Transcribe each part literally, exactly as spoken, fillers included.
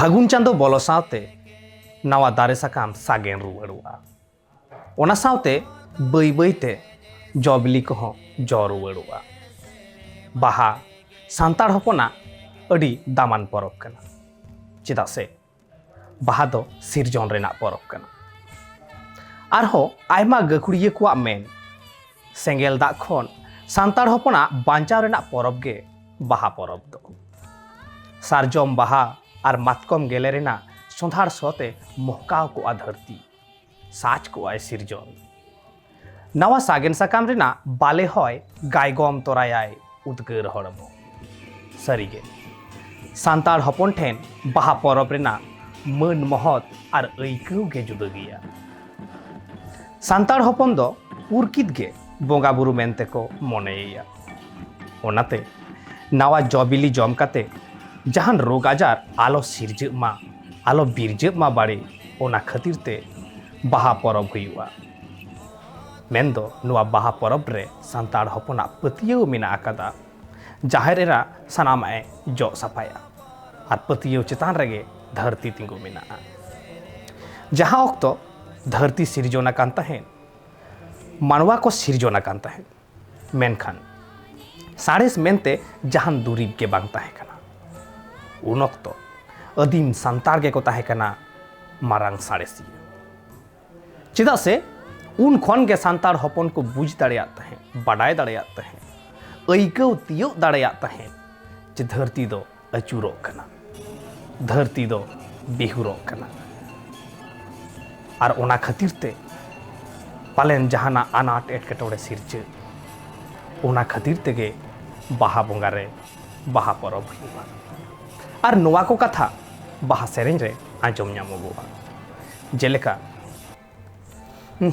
ᱯᱷᱟᱹᱜᱩᱱ ᱪᱟᱸᱫᱚ ᱵᱚᱞᱚ ᱥᱟᱶᱛᱮ ᱱᱟᱣᱟ ᱫᱟᱨᱮ ᱥᱟᱠᱟᱢ ᱥᱟᱜᱮᱱ ᱨᱩᱣᱟᱹᱲᱚᱜᱼᱟ᱾ ᱚᱱᱟ ᱥᱟᱶᱛᱮ ᱵᱟᱹᱭ ᱵᱟᱹᱭ ᱛᱮ ᱡᱚ ᱵᱤᱞᱤ ᱠᱚᱦᱚᱸ ᱡᱚ ᱨᱩᱣᱟᱹᱲᱚᱜᱼᱟ᱾ ᱵᱟᱦᱟ ᱥᱟᱱᱛᱟᱲ ᱦᱚᱯᱚᱱᱟᱜ ᱟᱹᱰᱤ ᱫᱟᱢᱟᱱ ᱯᱚᱨᱚᱵᱽ ᱠᱟᱱᱟ, ᱪᱮᱫᱟᱜ ᱥᱮ ᱵᱟᱦᱟ ᱫᱚ ᱥᱤᱨᱡᱚᱱ ᱨᱮᱱᱟᱜ ᱯᱚᱨᱚᱵᱽ ᱠᱟᱱᱟ᱾ ᱟᱨᱦᱚᱸ ᱟᱭᱢᱟ ᱜᱟᱹᱠᱷᱩᱲᱤᱭᱟᱹ ᱠᱚᱣᱟᱜ ᱢᱮᱱ, ᱥᱮᱸᱜᱮᱞ ᱫᱟᱜ ᱠᱷᱚᱱ ᱥᱟᱱᱛᱟᱲ ᱦᱚᱯᱚᱱᱟᱜ ᱵᱟᱧᱪᱟᱣ ᱨᱮᱱᱟᱜ ᱯᱚᱨᱚᱵᱽ ᱜᱮ ᱵᱟᱦᱟ ᱯᱚᱨᱚᱵᱽ ᱫᱚ᱾ ᱥᱟᱨᱡᱚᱢ ᱵᱟᱦᱟ ᱟᱨ ᱢᱟᱛᱠᱚᱢ ᱜᱮᱞᱮ ᱨᱮᱱᱟᱜ ᱥᱚᱸᱫᱷᱟᱲ ᱥᱚ ᱛᱮ ᱢᱚᱦᱠᱟᱣ ᱠᱚᱜᱼᱟ ᱫᱷᱟᱹᱨᱛᱤ, ᱥᱟᱡᱽ ᱠᱚᱜᱼᱟᱭ ᱥᱤᱨᱡᱚᱱ᱾ ᱱᱟᱣᱟ ᱥᱟᱜᱮᱱ ᱥᱟᱠᱟᱢ ᱨᱮᱱᱟᱜ ᱵᱟᱞᱮ ᱦᱚᱭ ᱜᱟᱭᱜᱚᱢ ᱛᱚᱨᱟᱭᱟᱭ ᱩᱫᱽᱜᱟᱹᱨ ᱦᱚᱲᱢᱚ᱾ ᱥᱟᱹᱨᱤᱜᱮ, ᱥᱟᱱᱛᱟᱲ ᱦᱚᱯᱚᱱ ᱴᱷᱮᱱ ᱵᱟᱦᱟ ᱯᱚᱨᱚᱵᱽ ᱨᱮᱱᱟᱜ ᱢᱟᱹᱱ ᱢᱚᱦᱚᱛ ᱟᱨ ᱟᱹᱭᱠᱟᱹᱣ ᱜᱮ ᱡᱩᱫᱟᱹ ᱜᱮᱭᱟ᱾ ᱥᱟᱱᱛᱟᱲ ᱦᱚᱯᱚᱱ ᱫᱚ ᱯᱩᱨᱠᱤᱛ ᱜᱮ ᱵᱚᱸᱜᱟ ᱵᱩᱨᱩ ᱢᱮᱱᱛᱮ ᱠᱚ ᱢᱚᱱᱮᱭᱮᱭᱟ᱾ ᱚᱱᱟᱛᱮ ᱱᱟᱣᱟ ᱡᱚ ᱵᱤᱞᱤ ᱡᱚᱢ ᱠᱟᱛᱮ ᱡᱟᱦᱟᱱ ᱨᱳᱜᱽ ᱟᱡᱟᱨ ᱟᱞᱚ ᱥᱤᱨᱡᱟᱹᱜ ᱢᱟ, ᱟᱞᱚ ᱵᱤᱨᱡᱟᱹᱜ ᱢᱟ ᱵᱟᱹᱲᱤᱡ, ᱚᱱᱟ ᱠᱷᱟᱹᱛᱤᱨ ᱛᱮ ᱵᱟᱦᱟ ᱯᱚᱨᱚᱵᱽ ᱦᱩᱭᱩᱜᱼᱟ᱾ ᱢᱮᱱᱫᱚ ᱱᱚᱣᱟ ᱵᱟᱦᱟ ᱯᱚᱨᱚᱵᱽ ᱨᱮ ᱥᱟᱱᱛᱟᱲ ᱦᱚᱯᱚᱱᱟᱜ ᱯᱟᱹᱛᱭᱟᱹᱣ ᱢᱮᱱᱟᱜ ᱟᱠᱟᱫᱟ, ᱡᱟᱦᱮᱨ ᱮᱨᱟ ᱥᱟᱱᱟᱢᱟᱜ ᱮ ᱡᱚᱜ ᱥᱟᱯᱷᱟᱭᱟ ᱟᱨ ᱯᱟᱹᱛᱭᱟᱹᱣ ᱪᱮᱛᱟᱱ ᱨᱮᱜᱮ ᱫᱷᱟᱹᱨᱛᱤ ᱛᱤᱸᱜᱩ ᱢᱮᱱᱟᱜᱼᱟ᱾ ᱡᱟᱦᱟᱸ ᱚᱠᱛᱚ ᱫᱷᱟᱹᱨᱛᱤ ᱥᱤᱨᱡᱚᱱ ᱟᱠᱟᱱ ᱛᱟᱦᱮᱸᱫ, ᱢᱟᱱᱣᱟ ᱠᱚ ᱥᱤᱨᱡᱚᱱ ᱟᱠᱟᱱ ᱛᱟᱦᱮᱸᱫ, ᱢᱮᱱᱠᱷᱟᱱ ᱥᱟᱬᱮᱥ ᱢᱮᱱᱛᱮ ᱡᱟᱦᱟᱱ ᱫᱩᱨᱤᱵᱽ ᱜᱮ ᱵᱟᱝ ᱛᱟᱦᱮᱸ ᱠᱟᱱᱟ᱾ ᱩᱱ ᱚᱠᱛᱚ ᱟᱹᱫᱤᱢ ᱥᱟᱱᱛᱟᱲ ᱜᱮᱠᱚ ᱛᱟᱦᱮᱸ ᱠᱟᱱᱟ ᱢᱟᱨᱟᱝ ᱥᱟᱬᱮᱥᱤᱭᱟᱹ᱾ ᱪᱮᱫᱟᱜ ᱥᱮ ᱩᱱ ᱠᱷᱚᱱ ᱜᱮ ᱥᱟᱱᱛᱟᱲ ᱦᱚᱯᱚᱱ ᱠᱚ ᱵᱩᱡᱽ ᱫᱟᱲᱮᱭᱟᱜ ᱛᱟᱦᱮᱸᱫ, ᱵᱟᱰᱟᱭ ᱫᱟᱲᱮᱭᱟᱜ ᱛᱟᱦᱮᱸᱫ, ᱟᱹᱭᱠᱟᱹᱣ ᱛᱤᱭᱳᱜ ᱫᱟᱲᱮᱭᱟᱜ ᱛᱟᱦᱮᱸᱫ ᱡᱮ ᱫᱷᱟᱹᱨᱛᱤ ᱫᱚ ᱟᱹᱪᱩᱨᱚᱜ ᱠᱟᱱᱟ, ᱫᱷᱟᱹᱨᱛᱤ ᱫᱚ ᱵᱤᱦᱩᱨᱚᱜ ᱠᱟᱱᱟ᱾ ᱟᱨ ᱚᱱᱟ ᱠᱷᱟᱹᱛᱤᱨ ᱛᱮ ᱯᱟᱞᱮᱱ ᱡᱟᱦᱟᱱᱟᱜ ᱟᱱᱟᱴ ᱮᱴᱠᱮᱴᱚᱬᱮ ᱥᱤᱨᱡᱟᱹᱜ, ᱚᱱᱟ ᱠᱷᱟᱹᱛᱤᱨ ᱛᱮᱜᱮ ᱵᱟᱦᱟ ᱵᱚᱸᱜᱟ ᱨᱮ ᱵᱟᱦᱟ ᱯᱚᱨᱚᱵᱽ ᱦᱩᱭᱩᱜᱼᱟ᱾ ᱟᱨ ᱱᱚᱣᱟ ᱠᱚ ᱠᱟᱛᱷᱟ ᱵᱟᱦᱟ ᱥᱮᱨᱮᱧ ᱨᱮ ᱟᱸᱡᱚᱢ ᱧᱟᱢᱚᱜᱚᱜᱼᱟ᱾ ᱡᱮᱞᱮᱠᱟ,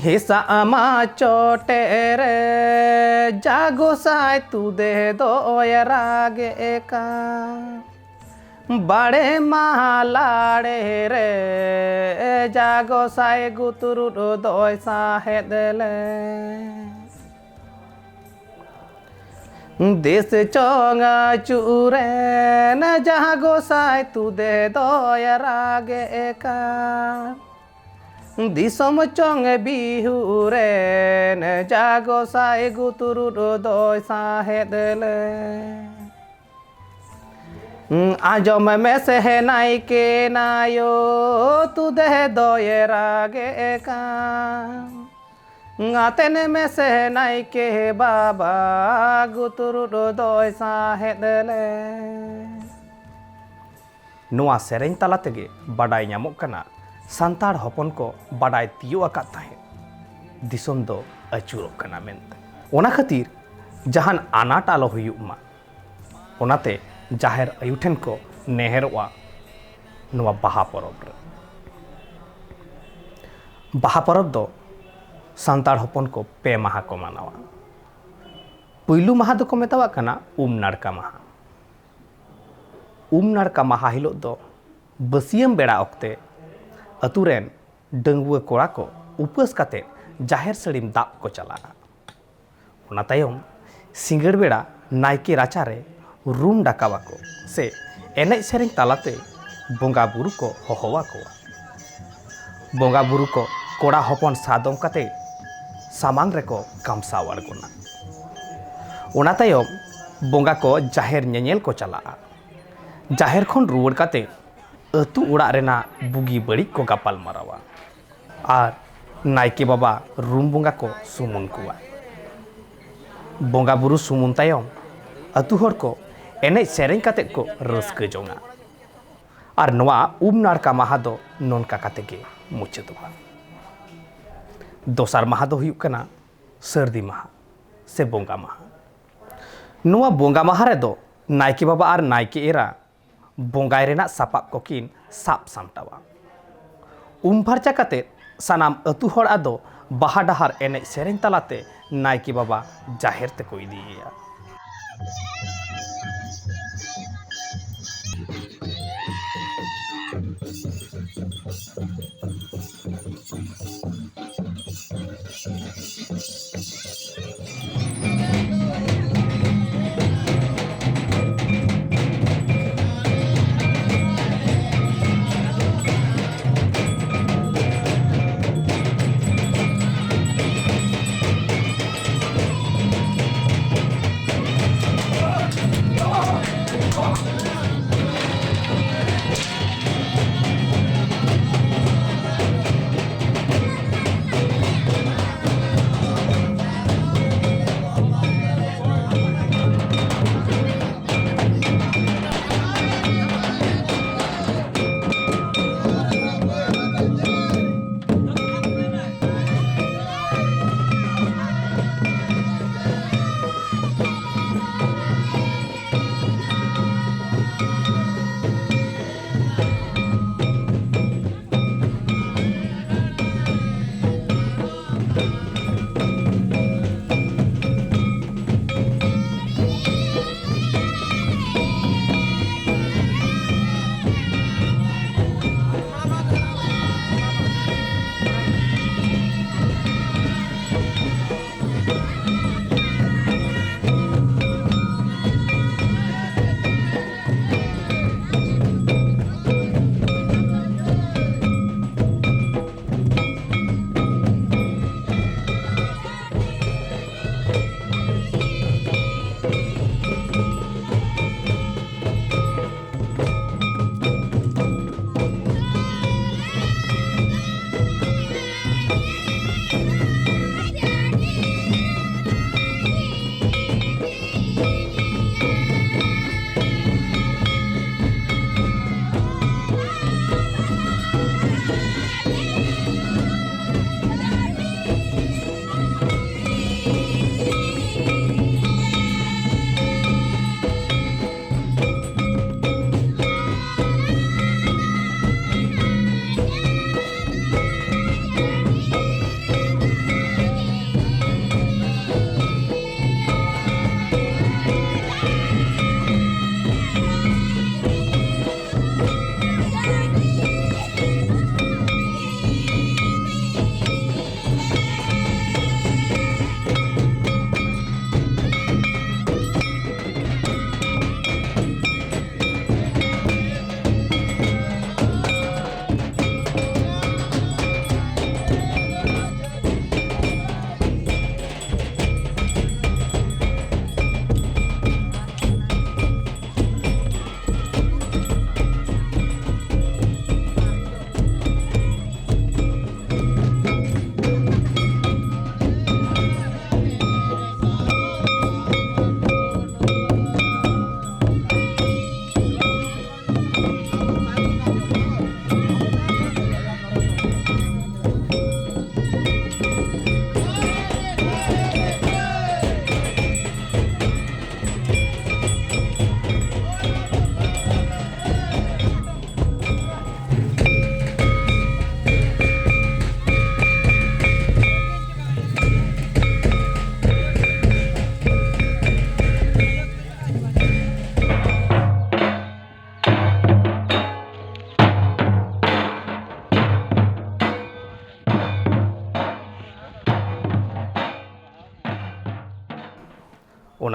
ᱦᱮᱥᱟᱜ ᱢᱟ ᱪᱚᱴᱮ ᱨᱮ ᱡᱟ ᱜᱚᱸᱥᱟᱭ ᱛᱩᱫᱮ ᱫᱚᱭ ᱨᱟᱜᱮ ᱠᱟᱱ, ᱵᱟᱲᱮ ᱢᱟ ᱞᱟᱲᱮ ᱨᱮ ᱡᱟ ᱜᱚᱸᱥᱟᱭ ᱜᱩᱛᱨᱩᱫ ᱫᱚᱭ ᱥᱟᱦᱮᱫ ᱞᱮ᱾ ᱫᱮᱥ ᱪᱚᱝ ᱟᱹᱪᱩᱨᱮᱱ ᱡᱟᱦᱟᱸ ᱜᱚᱸᱥᱟᱭ ᱛᱩᱫᱮ ᱫᱚᱭ ᱨᱟᱜᱮ ᱠᱟᱱ᱾ ᱫᱤᱥᱚᱢ ᱪᱚᱝ ᱵᱤᱦᱩᱨᱮᱱ ᱡᱟ ᱜᱚᱸᱥᱟᱭ ᱜᱩᱛᱩᱨᱩᱫ ᱫᱚᱭ ᱥᱟᱦᱮᱫ ᱞᱮ᱾ ᱟᱸᱡᱚᱢ ᱢᱮᱥᱮ ᱱᱟᱭᱠᱮ ᱱᱟᱭᱳ, ᱛᱩᱫᱮ ᱫᱚᱭ ᱨᱟᱜᱮ ᱠᱟᱱ᱾ ᱟᱛᱮᱱ ᱢᱮᱥᱮ ᱱᱟᱭᱠᱮ ᱵᱟᱵᱟ, ᱜᱩᱛᱩᱨᱩᱫ ᱫᱚᱭ ᱥᱟᱦᱮᱫ ᱞᱮ᱾ ᱱᱚᱣᱟ ᱥᱮᱨᱮᱧ ᱛᱟᱞᱟ ᱛᱮᱜᱮ ᱵᱟᱰᱟᱭ ᱧᱟᱢᱚᱜ ᱠᱟᱱᱟ, ᱥᱟᱱᱛᱟᱲ ᱦᱚᱯᱚᱱ ᱠᱚ ᱵᱟᱰᱟᱭ ᱛᱤᱭᱳᱜ ᱟᱠᱟᱫ ᱛᱟᱦᱮᱸᱫ, ᱫᱤᱥᱚᱢ ᱫᱚ ᱟᱹᱪᱩᱨᱚᱜ ᱠᱟᱱᱟ ᱢᱮᱱᱛᱮ᱾ ᱚᱱᱟ ᱠᱷᱟᱹᱛᱤᱨ ᱡᱟᱦᱟᱱ ᱟᱱᱟᱴ ᱟᱞᱚ ᱦᱩᱭᱩᱜ ᱢᱟ, ᱚᱱᱟᱛᱮ ᱡᱟᱦᱮᱨ ᱟᱭᱳ ᱴᱷᱮᱱ ᱠᱚ ᱱᱮᱦᱚᱨᱚᱜᱼᱟ ᱱᱚᱣᱟ ᱵᱟᱦᱟ ᱯᱚᱨᱚᱵᱽ ᱨᱮ᱾ ᱵᱟᱦᱟ ᱯᱚᱨᱚᱵᱽ ᱫᱚ ᱥᱟᱱᱛᱟᱲ ᱦᱚᱯᱚᱱ ᱠᱚ ᱯᱮ ᱢᱟᱦᱟ ᱠᱚ ᱢᱟᱱᱟᱣᱟ᱾ ᱯᱩᱭᱞᱩ ᱢᱟᱦᱟ ᱫᱚᱠᱚ ᱢᱮᱛᱟᱣᱟᱜ ᱠᱟᱱᱟ ᱩᱢ ᱱᱟᱲᱠᱟ ᱢᱟᱦᱟ᱾ ᱩᱢ ᱱᱟᱲᱠᱟ ᱢᱟᱦᱟ ᱦᱤᱞᱳᱜ ᱫᱚ ᱵᱟᱹᱥᱭᱟᱹᱢ ᱵᱮᱲᱟ ᱚᱠᱛᱮ ᱟᱹᱛᱩ ᱨᱮᱱ ᱰᱟᱺᱜᱩᱣᱟᱹ ᱠᱚᱲᱟ ᱠᱚ ᱩᱯᱟᱹᱥ ᱠᱟᱛᱮ ᱡᱟᱦᱮᱨ ᱥᱟᱹᱲᱤᱢ ᱫᱟᱵ ᱠᱚ ᱪᱟᱞᱟᱜᱼᱟ᱾ ᱚᱱᱟ ᱛᱟᱭᱚᱢ ᱥᱤᱸᱜᱟᱹᱲ ᱵᱮᱲᱟ ᱱᱟᱭᱠᱮ ᱨᱟᱪᱟ ᱨᱮ ᱨᱩᱢ ᱰᱟᱠᱟᱣᱟᱠᱚ ᱥᱮ ᱮᱱᱮᱡ ᱥᱮᱨᱮᱧ ᱛᱟᱞᱟᱛᱮ ᱵᱚᱸᱜᱟ ᱵᱩᱨᱩ ᱠᱚ ᱦᱚᱦᱚᱣᱟᱠᱚᱣᱟ᱾ ᱵᱚᱸᱜᱟ ᱵᱩᱨᱩ ᱠᱚ ᱠᱚᱲᱟ ᱦᱚᱯᱚᱱ ᱥᱟᱫᱚᱢ ᱠᱟᱛᱮ ᱥᱟᱢᱟᱝ ᱨᱮᱠᱚ ᱠᱟᱢᱥᱟᱣ ᱟᱬᱜᱚᱱᱟ᱾ ᱚᱱᱟ ᱛᱟᱭᱚᱢ ᱵᱚᱸᱜᱟ ᱠᱚ ᱡᱟᱦᱮᱨ ᱧᱮᱧᱮᱞ ᱠᱚ ᱪᱟᱞᱟᱜᱼᱟ᱾ ᱡᱟᱦᱮᱨ ᱠᱷᱚᱱ ᱨᱩᱣᱟᱹᱲ ᱠᱟᱛᱮ ᱟᱹᱛᱩ ᱚᱲᱟᱜ ᱨᱮᱱᱟᱜ ᱵᱩᱜᱤ ᱵᱟᱹᱲᱤᱡ ᱠᱚ ᱜᱟᱯᱟᱞ ᱢᱟᱨᱟᱣᱟ᱾ ᱟᱨ ᱱᱟᱭᱠᱮ ᱵᱟᱵᱟ ᱨᱩᱢ ᱵᱚᱸᱜᱟ ᱠᱚ ᱥᱩᱢᱩᱱ ᱠᱚᱣᱟ᱾ ᱵᱚᱸᱜᱟ ᱵᱩᱨᱩ ᱥᱩᱢᱩᱱ ᱛᱟᱭᱚᱢ ᱟᱹᱛᱩ ᱦᱚᱲ ᱠᱚ ᱮᱱᱮᱡ ᱥᱮᱨᱮᱧ ᱠᱟᱛᱮ ᱠᱚ ᱨᱟᱹᱥᱠᱟᱹ ᱡᱚᱝᱟ᱾ ᱟᱨ ᱱᱚᱣᱟ ᱩᱢ ᱱᱟᱲᱠᱟ ᱢᱟᱦᱟ ᱫᱚ ᱱᱚᱝᱠᱟ ᱠᱟᱛᱮ ᱜᱮ ᱢᱩᱪᱟᱹᱫᱚᱜᱼᱟ᱾ ᱫᱚᱥᱟᱨ ᱢᱟᱦᱟ ᱫᱚ ᱦᱩᱭᱩᱜ ᱠᱟᱱᱟ ᱥᱟᱹᱨᱫᱤ ᱢᱟᱦᱟ ᱥᱮ ᱵᱚᱸᱜᱟ ᱢᱟᱦᱟ᱾ ᱱᱚᱣᱟ ᱵᱚᱸᱜᱟ ᱢᱟᱦᱟ ᱨᱮᱫᱚ ᱱᱟᱭᱠᱮ ᱵᱟᱵᱟ ᱟᱨ ᱱᱟᱭᱠᱮ ᱮᱨᱟ ᱵᱚᱸᱜᱟᱭ ᱨᱮᱱᱟᱜ ᱥᱟᱯᱟᱵ ᱠᱚᱠᱤᱱ ᱥᱟᱵ ᱥᱟᱢᱴᱟᱣᱟ᱾ ᱩᱢ ᱯᱷᱟᱨᱪᱟ ᱠᱟᱛᱮ ᱥᱟᱱᱟᱢ ᱟᱹᱛᱩ ᱦᱚᱲ ᱟᱫᱚ ᱵᱟᱦᱟ ᱰᱟᱦᱟᱨ ᱮᱱᱮᱡ ᱥᱮᱨᱮᱧ ᱛᱟᱞᱟᱛᱮ ᱱᱟᱭᱠᱮ ᱵᱟᱵᱟ ᱡᱟᱦᱮᱨ ᱛᱮᱠᱚ ᱤᱫᱤᱭᱮᱭᱟ᱾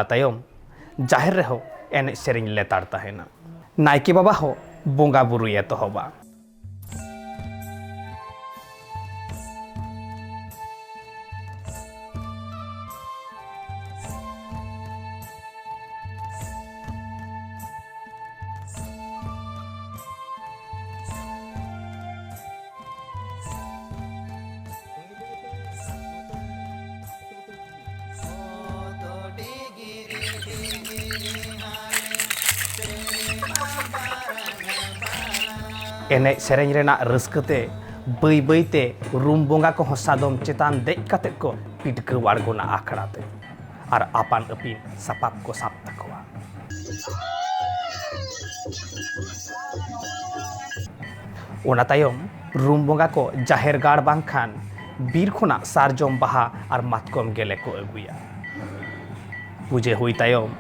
ᱛᱟᱭᱚᱢ ᱡᱟᱦᱮᱨ ᱨᱮᱦᱚᱸ ᱮᱱᱮᱡ ᱥᱮᱨᱮᱧ ᱞᱮᱛᱟᱲ ᱛᱟᱦᱮᱱᱟ᱾ ᱱᱟᱭᱠᱮ ᱵᱟᱵᱟ ᱦᱚᱸ ᱵᱚᱸᱜᱟ ᱵᱩᱨᱩᱭ ᱮᱛᱚᱦᱚᱵᱟ᱾ ᱮᱱᱮᱡ ᱥᱮᱨᱮᱧ ᱨᱮᱱᱟᱜ ᱨᱟᱹᱥᱠᱟᱹ ᱛᱮ ᱵᱟᱹᱭ ᱵᱟᱹᱭ ᱛᱮ ᱨᱩᱢ ᱵᱚᱸᱜᱟ ᱠᱚᱦᱚᱸ ᱥᱟᱫᱚᱢ ᱪᱮᱛᱟᱱ ᱫᱮᱡ ᱠᱟᱛᱮ ᱠᱚ ᱯᱤᱰᱠᱟᱹᱣ ᱟᱬᱜᱚᱱᱟ ᱟᱠᱷᱲᱟ ᱛᱮ ᱟᱨ ᱟᱯᱟᱱ ᱟᱹᱯᱤᱱ ᱥᱟᱯᱟᱵ ᱠᱚ ᱥᱟᱵ ᱛᱟᱠᱚᱣᱟ᱾ ᱚᱱᱟ ᱛᱟᱭᱚᱢ ᱨᱩᱢ ᱵᱚᱸᱜᱟ ᱠᱚ ᱡᱟᱦᱮᱨ ᱜᱟᱲ ᱵᱟᱝᱠᱷᱟᱱ ᱵᱤᱨ ᱠᱷᱚᱱᱟᱜ ᱥᱟᱨᱡᱚᱢ ᱵᱟᱦᱟ ᱟᱨ ᱢᱟᱛᱠᱚᱢ ᱜᱮᱞᱮ ᱠᱚ ᱟᱹᱜᱩᱭᱟ᱾ ᱯᱩᱡᱟᱹ ᱦᱩᱭ ᱛᱟᱭᱚᱢ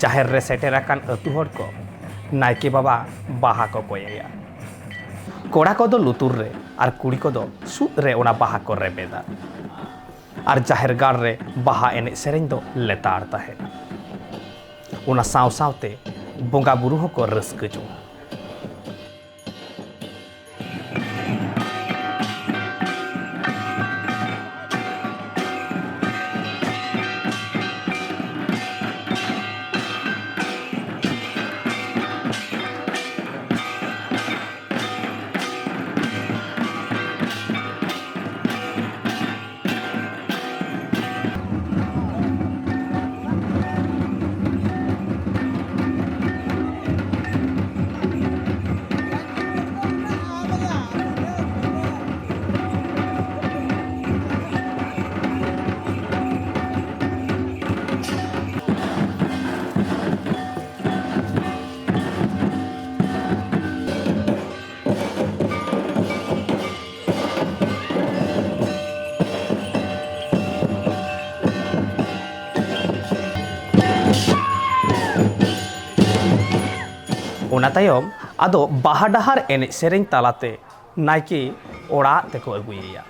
ᱡᱟᱦᱮᱨ ᱨᱮ ᱥᱮᱴᱮᱨ ᱟᱠᱟᱱ ᱟᱹᱛᱩ ᱦᱚᱲ ᱠᱚ ᱱᱟᱭᱠᱮ ᱵᱟᱵᱟ ᱵᱟᱦᱟ ᱠᱚ ᱠᱚᱭ ᱟᱭᱟ᱾ ᱠᱚᱲᱟ ᱠᱚᱫᱚ ᱞᱩᱛᱩᱨ ᱨᱮ ᱟᱨ ᱠᱩᱲᱤ ᱠᱚᱫᱚ ᱥᱩᱫ ᱨᱮ ᱚᱱᱟ ᱵᱟᱦᱟ ᱠᱚ ᱨᱮᱵᱮᱫᱟ᱾ ᱟᱨ ᱡᱟᱦᱮᱨ ᱜᱟᱲ ᱨᱮ ᱵᱟᱦᱟ ᱮᱱᱮᱡ ᱥᱮᱨᱮᱧ ᱫᱚ ᱞᱮᱛᱟᱲ ᱛᱟᱦᱮᱱᱟ᱾ ᱚᱱᱟ ᱥᱟᱶ ᱥᱟᱶᱛᱮ ᱵᱚᱸᱜᱟ ᱵᱩᱨᱩ ᱦᱚᱸᱠᱚ ᱨᱟᱹᱥᱠᱟᱹ ᱡᱚᱝᱟ᱾ ᱚᱱᱟ ᱛᱟᱭᱚᱢ ᱟᱫᱚ ᱵᱟᱦᱟ ᱰᱟᱦᱟᱨ ᱮᱱᱮᱡ ᱥᱮᱨᱮᱧ ᱛᱟᱞᱟᱛᱮ ᱱᱟᱭᱠᱮ ᱚᱲᱟᱜ ᱛᱮᱠᱚ ᱟᱹᱜᱩᱭᱮᱭᱟ᱾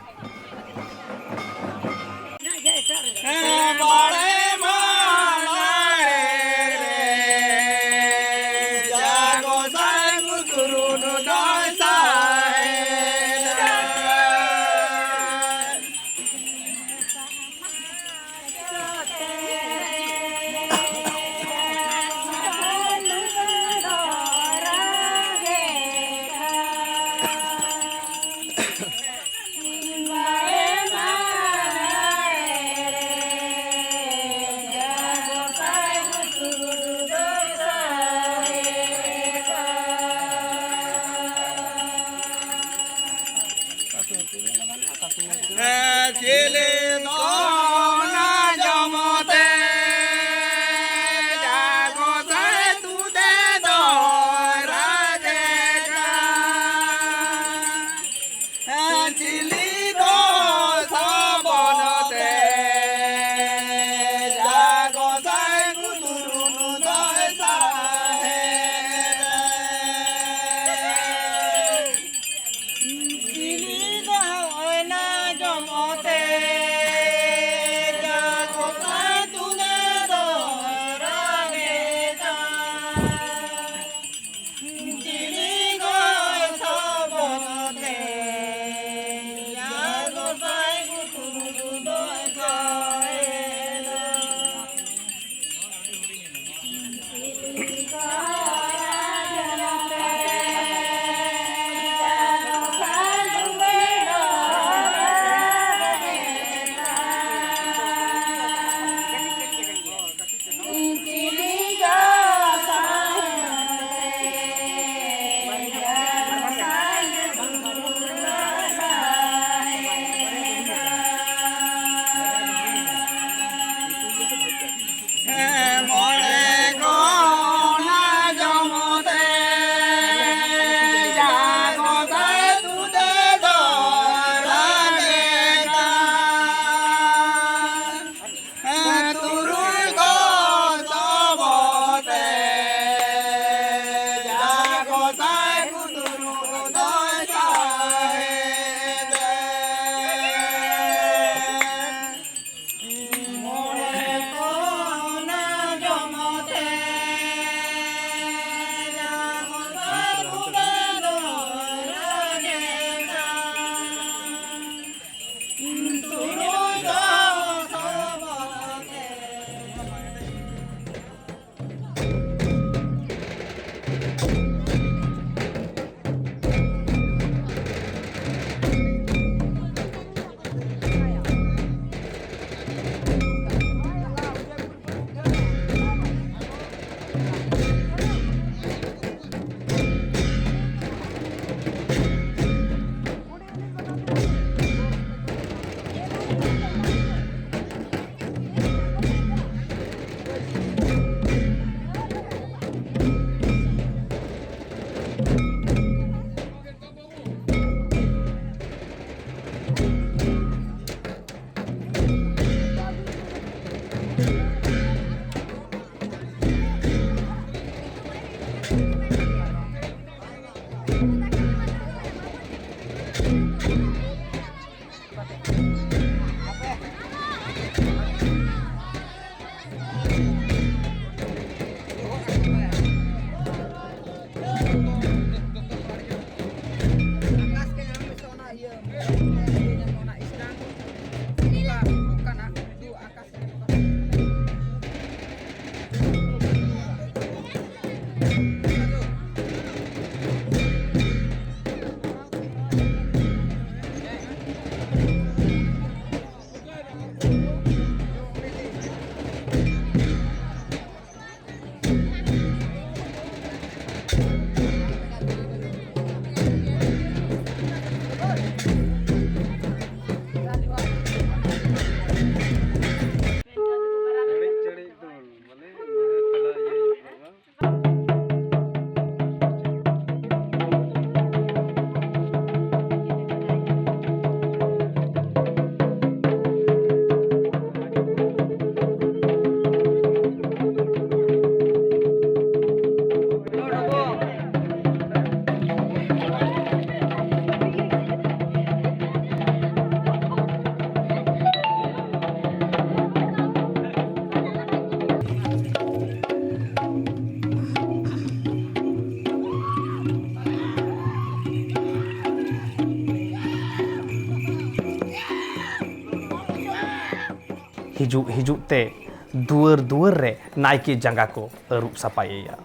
ᱦᱤᱡᱩᱜ ᱦᱤᱡᱩᱜ ᱛᱮ ᱫᱩᱣᱟᱹᱨ ᱫᱩᱣᱟᱹᱨ ᱨᱮ ᱱᱟᱭᱠᱮ ᱡᱟᱸᱜᱟ ᱠᱚ ᱟᱹᱨᱩᱵ ᱥᱟᱯᱷᱟᱭᱮᱭᱟ᱾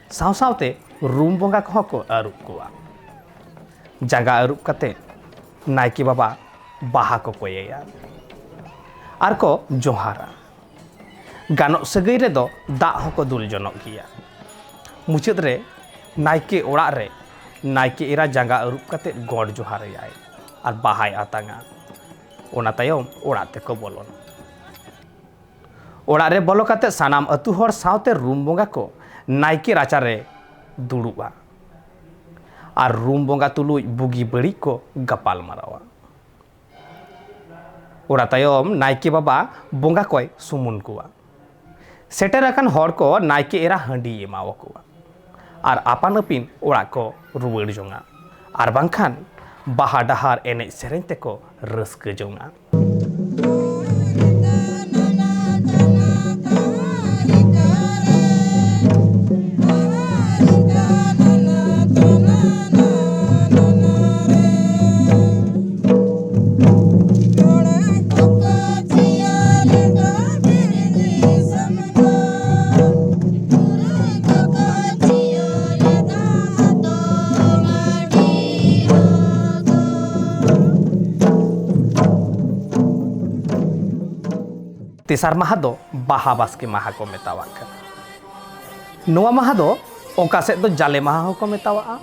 ᱥᱟᱶ ᱥᱟᱶᱛᱮ ᱨᱩᱢ ᱵᱚᱸᱜᱟ ᱠᱚᱦᱚᱸ ᱠᱚ ᱟᱹᱨᱩᱵ ᱠᱚᱣᱟ᱾ ᱡᱟᱸᱜᱟ ᱟᱹᱨᱩᱵ ᱠᱟᱛᱮ ᱱᱟᱭᱠᱮ ᱵᱟᱵᱟ ᱵᱟᱦᱟ ᱠᱚ ᱠᱚᱭᱮᱭᱟ ᱟᱨ ᱠᱚ ᱡᱚᱦᱟᱨᱟ᱾ ᱜᱟᱱᱚᱜ ᱥᱟᱹᱜᱟᱹᱭ ᱨᱮᱫᱚ ᱫᱟᱜ ᱦᱚᱸᱠᱚ ᱫᱩᱞ ᱡᱚᱱᱚᱜ ᱜᱮᱭᱟ᱾ ᱢᱩᱪᱟᱹᱫ ᱨᱮ ᱱᱟᱭᱠᱮ ᱚᱲᱟᱜ ᱨᱮ ᱱᱟᱭᱠᱮ ᱮᱨᱟ ᱡᱟᱸᱜᱟ ᱟᱹᱨᱩᱵ ᱠᱟᱛᱮ ᱜᱚᱰ ᱡᱚᱦᱟᱨ ᱟᱭᱟᱭ ᱟᱨ ᱵᱟᱦᱟᱭ ᱟᱛᱟᱝᱟ᱾ ᱚᱱᱟ ᱛᱟᱭᱚᱢ ᱚᱲᱟᱜ ᱛᱮᱠᱚ ᱵᱚᱞᱚᱱᱟ᱾ ᱚᱲᱟᱜ ᱨᱮ ᱵᱚᱞᱚ ᱠᱟᱛᱮ ᱥᱟᱱᱟᱢ ᱟᱹᱛᱩ ᱦᱚᱲ ᱥᱟᱶᱛᱮ ᱨᱩᱢ ᱵᱚᱸᱜᱟ ᱠᱚ ᱱᱟᱭᱠᱮ ᱨᱟᱪᱟ ᱨᱮ ᱫᱩᱲᱩᱵᱼᱟ ᱟᱨ ᱨᱩᱢ ᱵᱚᱸᱜᱟ ᱛᱩᱞᱩᱡ ᱵᱩᱜᱤ ᱵᱟᱹᱲᱤᱡ ᱠᱚ ᱜᱟᱯᱟᱞ ᱢᱟᱨᱟᱣᱟ᱾ ᱚᱱᱟ ᱛᱟᱭᱚᱢ ᱱᱟᱭᱠᱮ ᱵᱟᱵᱟ ᱵᱚᱸᱜᱟ ᱠᱚᱭ ᱥᱩᱢᱩᱱ ᱠᱚᱣᱟ᱾ ᱥᱮᱴᱮᱨ ᱟᱠᱟᱱ ᱦᱚᱲ ᱠᱚ ᱱᱟᱭᱠᱮ ᱮᱨᱟ ᱦᱟᱺᱰᱤ ᱮᱢᱟᱣ ᱠᱚᱣᱟ ᱟᱨ ᱟᱯᱟᱱ ᱟᱹᱯᱤᱱ ᱚᱲᱟᱜ ᱠᱚ ᱨᱩᱣᱟᱹᱲ ᱡᱚᱝᱟ, ᱟᱨ ᱵᱟᱝᱠᱷᱟᱱ ᱵᱟᱦᱟ ᱰᱟᱦᱟᱨ ᱮᱱᱮᱡ ᱥᱮᱨᱮᱧ ᱛᱮᱠᱚ ᱨᱟᱹᱥᱠᱟᱹ ᱡᱚᱝᱟ᱾ ᱛᱮᱥᱟᱨ ᱢᱟᱦᱟ ᱫᱚ ᱵᱟᱦᱟ ᱵᱟᱥᱠᱮ ᱢᱟᱦᱟ ᱠᱚ ᱢᱮᱛᱟᱣᱟᱜ ᱠᱟᱱᱟ᱾ ᱱᱚᱣᱟ ᱢᱟᱦᱟ ᱫᱚ ᱚᱠᱟ ᱥᱮᱫ ᱫᱚ ᱡᱟᱞᱮ ᱢᱟᱦᱟ ᱦᱚᱸᱠᱚ ᱢᱮᱛᱟᱣᱟᱜᱼᱟ,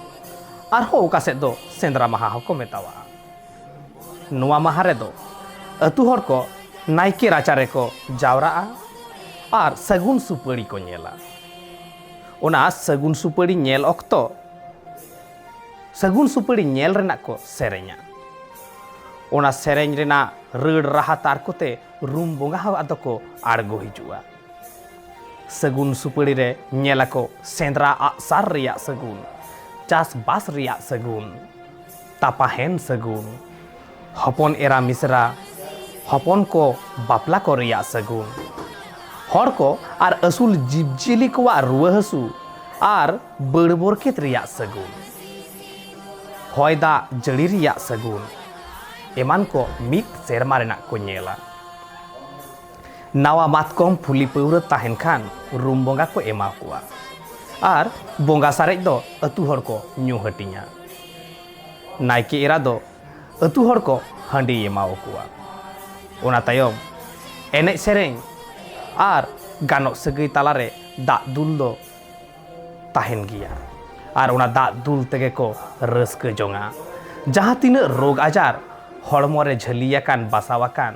ᱟᱨᱦᱚᱸ ᱚᱠᱟ ᱥᱮᱫ ᱫᱚ ᱥᱮᱸᱫᱽᱨᱟ ᱢᱟᱦᱟ ᱦᱚᱸᱠᱚ ᱢᱮᱛᱟᱣᱟᱜᱼᱟ᱾ ᱱᱚᱣᱟ ᱢᱟᱦᱟ ᱨᱮᱫᱚ ᱟᱹᱛᱩ ᱦᱚᱲ ᱠᱚ ᱱᱟᱭᱠᱮ ᱨᱟᱪᱟ ᱨᱮᱠᱚ ᱡᱟᱣᱨᱟᱜᱼᱟ ᱟᱨ ᱥᱟᱹᱜᱩᱱ ᱥᱩᱯᱟᱹᱲᱤ ᱠᱚ ᱧᱮᱞᱟ᱾ ᱚᱱᱟ ᱥᱟᱹᱜᱩᱱ ᱥᱩᱯᱟᱹᱲᱤ ᱧᱮᱞ ᱚᱠᱛᱚ ᱥᱟᱹᱜᱩᱱ ᱥᱩᱯᱟᱹᱲᱤ ᱧᱮᱞ ᱨᱮᱱᱟᱜ ᱠᱚ ᱥᱮᱨᱮᱧᱟ᱾ ᱚᱱᱟ ᱥᱮᱨᱮᱧ ᱨᱮᱱᱟᱜ ᱨᱟᱹᱲ ᱨᱟᱦᱟ ᱛᱟᱨ ᱠᱚᱛᱮ ᱨᱩᱢ ᱵᱚᱸᱜᱟ ᱦᱚᱸ ᱟᱫᱚ ᱠᱚ ᱟᱬᱜᱚ ᱦᱤᱡᱩᱜᱼᱟ᱾ ᱥᱟᱹᱜᱩᱱ ᱥᱩᱯᱟᱹᱲᱤ ᱨᱮ ᱧᱮᱞ ᱟᱠᱚ ᱥᱮᱸᱫᱽᱨᱟ ᱟᱜᱼᱥᱟᱨ ᱨᱮᱭᱟᱜ ᱥᱟᱹᱜᱩᱱ, ᱪᱟᱥᱵᱟᱥ ᱨᱮᱭᱟᱜ ᱥᱟᱹᱜᱩᱱ, ᱛᱟᱯᱟᱦᱮᱱ ᱥᱟᱹᱜᱩᱱ, ᱦᱚᱯᱚᱱ ᱮᱨᱟ ᱢᱤᱥᱨᱟ, ᱦᱚᱯᱚᱱ ᱠᱚ ᱵᱟᱯᱞᱟ ᱠᱚ ᱨᱮᱭᱟᱜ ᱥᱟᱹᱜᱩᱱ, ᱦᱚᱲ ᱠᱚ ᱟᱨ ᱟᱹᱥᱩᱞ ᱡᱤᱵᱽᱼᱡᱤᱭᱟᱹᱞᱤ ᱠᱚᱣᱟᱜ ᱨᱩᱣᱟᱹ ᱦᱟᱹᱥᱩ ᱟᱨ ᱵᱟᱹᱲ ᱵᱚᱨᱠᱮᱛ ᱨᱮᱭᱟᱜ ᱥᱟᱹᱜᱩᱱ, ᱦᱚᱭ ᱫᱟᱜ ᱡᱟᱹᱲᱤ ᱨᱮᱭᱟᱜ ᱥᱟᱹᱜᱩᱱ ᱮᱢᱟᱱ ᱠᱚ ᱢᱤᱫ ᱥᱮᱨᱢᱟ ᱨᱮᱱᱟᱜ ᱠᱚ ᱧᱮᱞᱟ᱾ ᱱᱟᱣᱟ ᱢᱟᱛᱠᱚᱢ ᱯᱷᱩᱞᱤ ᱯᱟᱹᱣᱨᱟᱹ ᱛᱟᱦᱮᱱ ᱠᱷᱟᱱ ᱨᱩᱢ ᱵᱚᱸᱜᱟ ᱠᱚ ᱮᱢᱟ ᱠᱚᱣᱟ ᱟᱨ ᱵᱚᱸᱜᱟ ᱥᱟᱨᱮᱡ ᱫᱚ ᱟᱹᱛᱩ ᱦᱚᱲ ᱠᱚ ᱧᱩ ᱦᱟᱹᱴᱤᱧᱟ᱾ ᱱᱟᱭᱠᱮ ᱮᱨᱟ ᱫᱚ ᱟᱹᱛᱩ ᱦᱚᱲ ᱠᱚ ᱦᱟᱺᱰᱤᱭ ᱮᱢᱟ ᱠᱚᱣᱟ᱾ ᱚᱱᱟ ᱛᱟᱭᱚᱢ ᱮᱱᱮᱡ ᱥᱮᱨᱮᱧ ᱟᱨ ᱜᱟᱱᱚᱜ ᱥᱟᱹᱜᱟᱹᱭ ᱛᱟᱞᱟᱨᱮ ᱫᱟᱜ ᱫᱩᱞ ᱫᱚ ᱛᱟᱦᱮᱱ ᱜᱮᱭᱟ ᱟᱨ ᱚᱱᱟ ᱫᱟᱜ ᱫᱩᱞ ᱛᱮᱜᱮ ᱠᱚ ᱨᱟᱹᱥᱠᱟᱹ ᱡᱚᱝᱟ᱾ ᱡᱟᱦᱟᱸ ᱛᱤᱱᱟᱹᱜ ᱨᱳᱜᱽ ᱟᱡᱟᱨ ᱦᱚᱲᱢᱚ ᱨᱮ ᱡᱷᱟᱹᱞᱤ ᱟᱠᱟᱱ, ᱵᱟᱥᱟᱣ ᱟᱠᱟᱱ,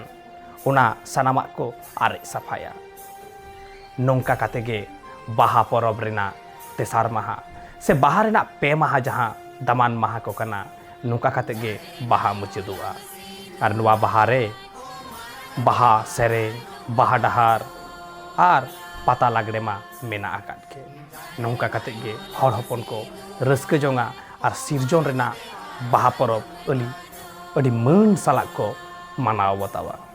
ᱚᱱᱟ ᱥᱟᱱᱟᱢᱟᱜ ᱠᱚ ᱟᱨᱮᱡ ᱥᱟᱯᱷᱟᱭᱟ᱾ ᱱᱚᱝᱠᱟ ᱠᱟᱛᱮ ᱜᱮ ᱵᱟᱦᱟ ᱯᱚᱨᱚᱵᱽ ᱨᱮᱱᱟᱜ ᱛᱮᱥᱟᱨ ᱢᱟᱦᱟ ᱥᱮ ᱵᱟᱦᱟ ᱨᱮᱱᱟᱜ ᱯᱮ ᱢᱟᱦᱟ, ᱡᱟᱦᱟᱸ ᱫᱟᱢᱟᱱ ᱢᱟᱦᱟ ᱠᱚ ᱠᱟᱱᱟ, ᱱᱚᱝᱠᱟ ᱠᱟᱛᱮ ᱜᱮ ᱵᱟᱦᱟ ᱢᱩᱪᱟᱹᱫᱚᱜᱼᱟ᱾ ᱟᱨ ᱱᱚᱣᱟ ᱵᱟᱦᱟ ᱨᱮ ᱵᱟᱦᱟ ᱥᱮᱨᱮᱧ, ᱵᱟᱦᱟ ᱰᱟᱦᱟᱨ ᱟᱨ ᱯᱟᱛᱟ ᱞᱟᱜᱽᱲᱮ ᱢᱟ ᱢᱮᱱᱟᱜ ᱟᱠᱟᱫ ᱜᱮ᱾ ᱱᱚᱝᱠᱟ ᱠᱟᱛᱮ ᱜᱮ ᱦᱚᱲ ᱦᱚᱯᱚᱱ ᱠᱚ ᱨᱟᱹᱥᱠᱟᱹ ᱡᱚᱝᱟ ᱟᱨ ᱥᱤᱨᱡᱚᱱ ᱨᱮᱱᱟᱜ ᱵᱟᱦᱟ ᱯᱚᱨᱚᱵᱽ ᱟᱹᱰᱤ, ᱟᱹᱰᱤ ᱢᱟᱹᱱ ᱥᱟᱞᱟᱜ ᱠᱚ ᱢᱟᱱᱟᱣ ᱵᱟᱛᱟᱣᱟ᱾